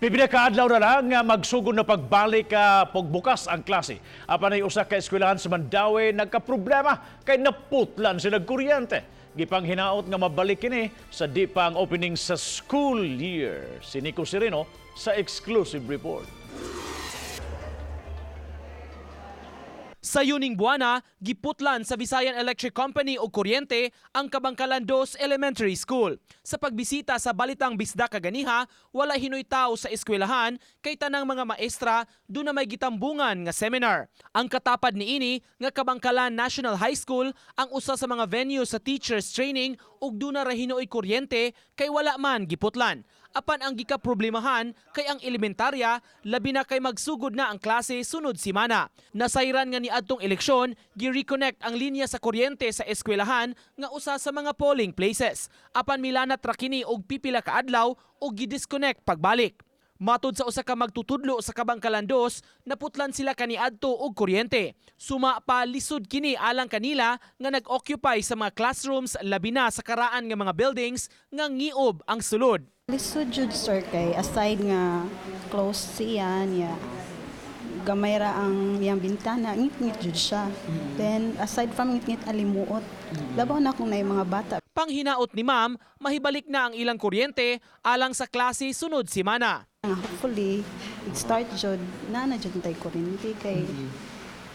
Pipila ka adlaw na lang nga magsugod na pagbalik ka pagbukas ang klase. Apan ay usa ka eskwelahan sa Mandaue nagkaproblema kay naputlan sila kuryente. Gipanghinaot nga mabalik kini sa di pa ang opening sa school year. Si Nico Sereno sa exclusive report. Sa yuning buwana, giputlan sa Visayan Electric Company og kuryente ang Kabangkalan 2 Elementary School. Sa pagbisita sa Balitang Bisdak kaganiha, wala hinoy tao sa eskwelahan kay tanang mga maestra duna may gitambungan nga seminar. Ang katapad niini nga Kabangkalan National High School ang usa sa mga venue sa teachers training ug duna ra hinuoy kuryente kay wala man giputlan. Apan ang gikaproblemahan kay ang elementarya, labi na kay magsugod na ang klase sunod simana. Nasayran nga niadtong eleksyon, gi-reconnect ang linya sa kuryente sa eskwelahan nga usa sa mga polling places. Apan milanat ra kini og pipila ka adlaw ug gi-disconnect pagbalik. Matod sa usa ka magtutudlo sa Kabangkalan 2, naputlan sila kaniadto og kuryente. Suma pa, lisod kini alang kanila nga nag-occupy sa mga classrooms, labi na sa karaan nga mga buildings nga ngiob ang sulod. Lisod jud, sir, kay aside nga close siya niya, gamay ra ang iyang bintana, ngit-ngit jud siya. Then aside from ngit-ngit, alimuot. Labaw na kung naay mga bata. Panghinaot ni ma'am, mahibalik na ang ilang kuryente alang sa klase sunod simana. Nga hopefully it start jud na na jud tay kuryente kay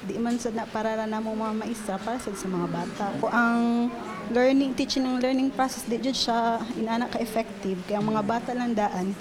di man sad na para ra namo mga maestra, para sad sa mga bata. O ang learning, teaching ng learning process, di jud siya inana ka effective kay ang mga bata lang daan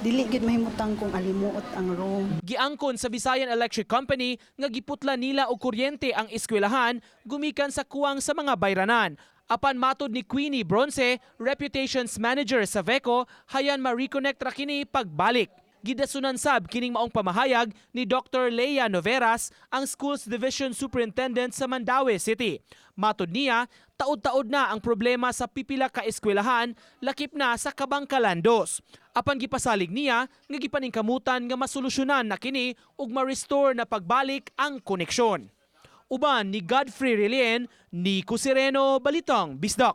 dili gyud mahimutang kung alimuot ang room. Giangkon sa Visayan Electric Company nga giputlan nila og kuryente ang eskwelahan gumikan sa kuwang sa mga bayranan. Apan matod ni Queenie Bronce, Reputations Manager sa VECO, hayan ma-reconnect ra kini pagbalik. Gidasunan sab kining maong pamahayag ni Dr. Leia Noveras, ang Schools Division Superintendent sa Mandaue City. Matod niya, taod-taod na ang problema sa pipila ka eskwelahan, lakip na sa Kabangkalan 2. Apan gipasalig niya nga gipaningkamutan nga masolusyonan na kini ug ma-restore na pagbalik ang koneksyon. Uban ni Godfrey Relien, Nico Sereno, Balitang Bisdak.